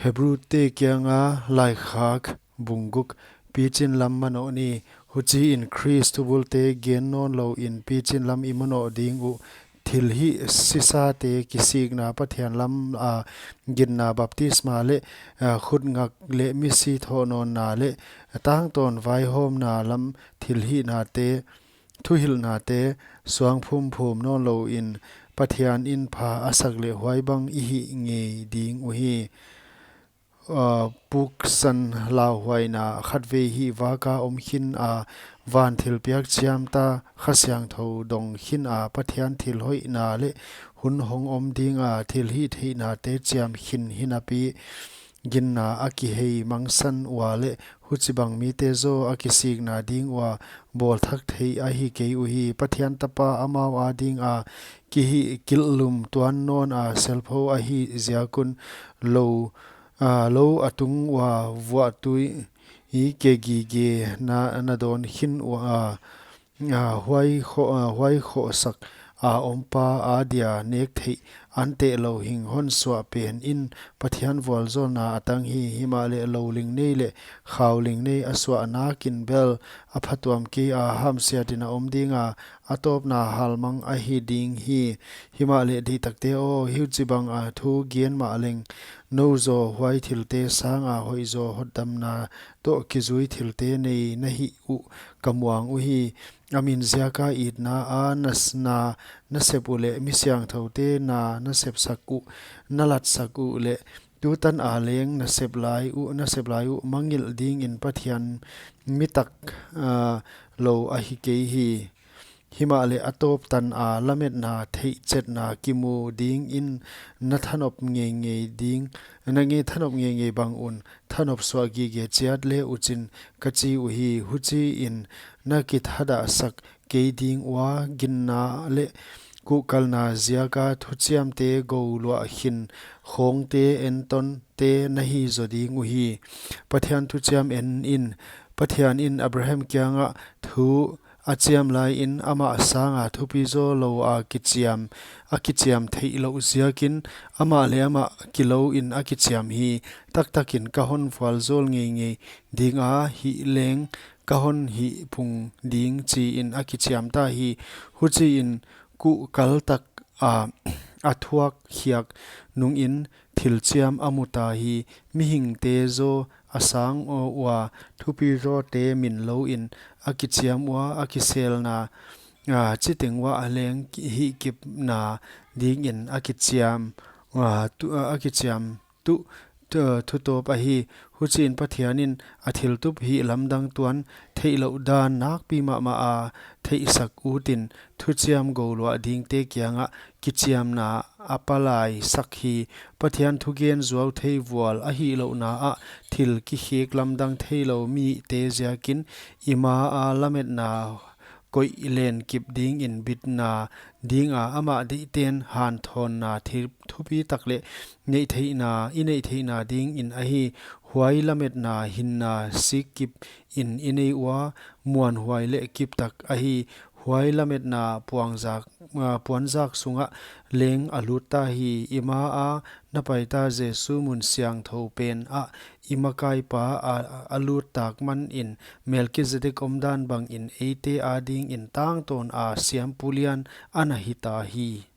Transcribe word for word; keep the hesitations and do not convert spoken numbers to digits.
Hebrute kianga laikhak bung guk. Pichin lam manoh ni. Huchiin Khrist thubulte gen nawnlou in pichin lam i manoh ding uh. Thilhih sisate kisikna, Pathian lam a ginna, baptisma leh, ah, khutngak leh misi thohnawnna leh tangtawn vaihawmna lam thilhihnate, thuhilhnate suang phumphum nawnlou in Pathian in pha a sak leh huai bang i hih ngei ding uhi. Ah, puksan lauhuaina khatvei hih vaka om khin a, van thilpiak chiamta, Kha Siangthou dong khin a, Pathian thil hoihna leh hun hong om dinga thilhihtheihnate chiam khin hinapi ginna a kihei mangsan ua leh huchibang mite zaw a kisikna ding ua bawlthak theih ahi kei uhi. Pathian Tapa amau adinga kihih kilhlum tuan nawna selpho ahi ziak un lou, ah, lou a tung ua vuahtui i ke gige na, na dawn khin ua, ah, ah, huai khoh, ah, huai khohsak a ompa adia nek theih antehlou hing hon suah pen in Pathian vualzawlna a tang hi. Himahleh lou ling nei leh khau ling nei a suah nakin bel a phatuam kei a, hamsiatin a om dinga, a tawpna halmang ahi ding hi. Himahleh deitakte aw, huchibang a thu gen mahleng nou zaw huai thilte sanga hoihzaw hotdamna toh kizui thilte nei na hih uh ka muang uhi. A min ziaka itna a na s-, na, na sep uh leh mi siangthoute na, na sepsak uh, na latsak uh leh tutan a leng na sep lai uh, na sep lai uh mangngilh dingin Pathian mi tak, ah, lou ahi kei hi. Himahleh a tawp tana lametna theihchetna kimu dingin na thanop ngeingei ding, na nge thanop ngeingei bang un thanop suah gige chiat le uchin ka chi uhi. Huchiin na kithadahsak kei ding ua, ginna leh kuhkalna ziaka thuchiamte gouluah khin khawngte entonte na hi zaw ding uhi. Pathian thuchiam en in. Pathian in Abraham kiangah thu a chiam laiin amah sanga thupi zaw lou a kichiam, a kichiam theihlouh ziakin amah leh amah kilouin a kichiam hi. Taktakin ka hon vualzawl ngeingei dinga, hih leng ka hon hihphung ding chiin a kichiam ta hi. Huchiin kuhkal taka a thuak khiak nungin thilchiam a mu ta hi. Mihingte zaw a sang aw ua, thupi zawte min louin a kichiam ua, a kiselna, ah, chiteng uah a leng hihkipna dingin a kichiam, ah, tu, ah, a kichiam tuh, tu, thutawp ahi. Huchiin Pathian in a thiltup hihlamdang tuan theihlouh dan nakpi mahmah a theihsak utin thuchiam gouluah dingte kiangah kichiamna a palaisak hi. Pathian thugen zuauthei vual ahihlouhna ah thil kikhek lamdang theilou mite ziakin i maa lametna koih lenkip dingin bitna dinga amah deihten hanthawnna thi-, thupi tak leh neihtheihna, i neihtheihna dingin ahi. Huai lametna hinna sikkipin i nei ua, muanhuai leh kiptak ahi. Huai lametna puangzak, ah, puanzak sungah leng a lut ta hi. I maa na paita Jesu mun siangthou pen ah i makaipa a, a lut tak manin Melkizedek omdan bangin eite adingin tangtawn a siampu lian ana hita hi.